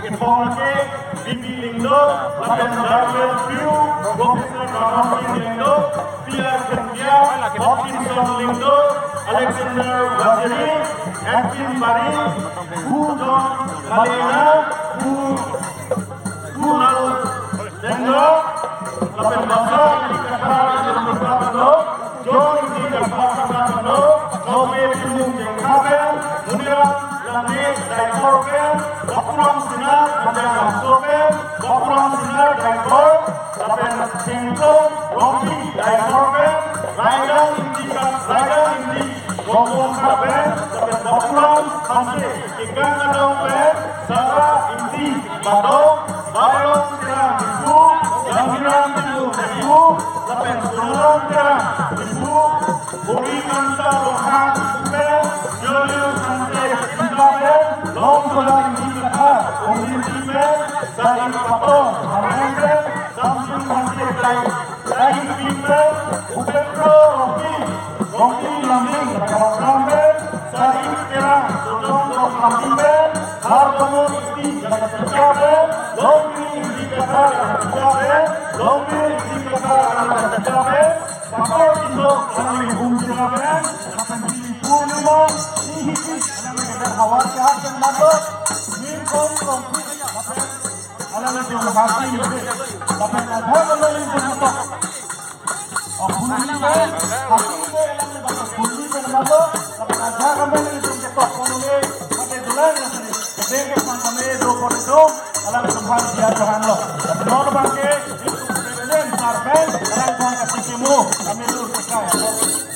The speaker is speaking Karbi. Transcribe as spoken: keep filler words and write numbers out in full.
Kepong lake, B P Lyngdoh, lapen Darwell Crew, Professor Raman Singh Lyngdoh, P R Khentia, Hopkinson Lyngdoh, Alexander Waziri, Edwin Bari, Hu John Malena, Hu, Hu Lal Lyngdoh, lapen bangso Ingti Kathar Jemputra Pando, John Ingti Kathar Pando, Nome Timung Jengkha pen, Muniram Lamne Daikor pen, Bapuram Singnar Bajang Langso pen, Bapuram Singnar Daikor, lapen Sengtong Rongpi Daikor pen, Raidang Ingti Ka-, Raidang Ingti Rongpongkha pen, lapen Bapuram Hanse Kekang Kadong pen, Sara Ingti Kadong, Bairong Terang Diphu, Ganghiram Timung Diphu, lapen Sonaram Terang Diphu, Buri Kanta Ronghang Diphu pen, Jolio Hanse Diphu pen, Longsola Ingti Kathar, Ongdin Diphu pen, Sari Pator Hamren pen, Samsung Hanse Dai Dai Diphu pen, Upendro Rongpi, Rongpi Lamding, Rakham pen, Sari Terang, Sodong Dong Lamding pen, Harbamon Ingti Jagatika pen, Longri Ingti Kathar Jagatika pen, Longri Ingti Kathar Jagatika pen, Pator Tisso Sari Hum Jagatika pen, lapen Bili Purnima, Ingti Kathar Hawar Kehar pen Mato, Nirkon Rongpi, lapen Alanglitum hati mete. Lapen ajahak alanglitum matok. Oh, puli ke, hati ke alanglitum matok. Puli ke matok. Lapen ajahak alanglitum matok. Kono le, mate dulang nasi. Bengke pang kami do por do. Alanglitum hati dia Tuhan lo. Lapen non bangke, itu kepelen sarpen. Alanglitum kasih kimu. Kami dulu sekai.